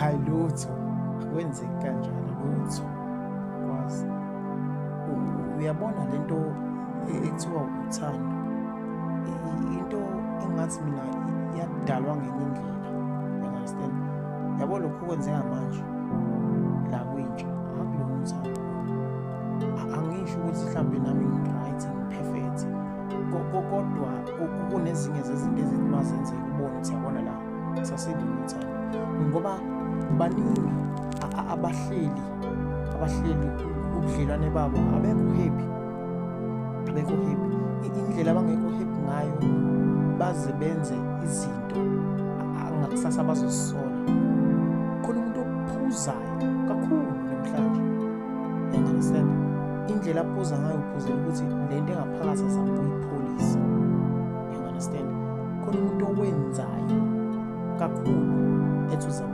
Hayi lutho, akwenzeki kanjalo lutho. Kwazi uyabona lento ekuthiwa uthando, into engathi mina yadalwa ngenye indlela, you understand? Yabo lokhu kwenzeka manje la kwintsha, akulona uthando. Angisho ukuthi mhlambe nami ngi-right, ngi-perfect, kodwa kunezinye zezinto ezithi mazenzeka ubone ukuthi yabona la sasilona uthando, ngoba baningi abahleli ubudlelwane babo abekho happy, abekho happy. Indlela abangekho happy ngayo baze benze izinto angakusasa bazozisola. Khona umuntu ophuzayo kakhulu namhlanje, you understand? Indlela aphuza ngayo uphuzela ukuthi lento engaphakathi azama ukuyipholisa, you understand? Khona umuntu owenzayo kakhulu ethi uzama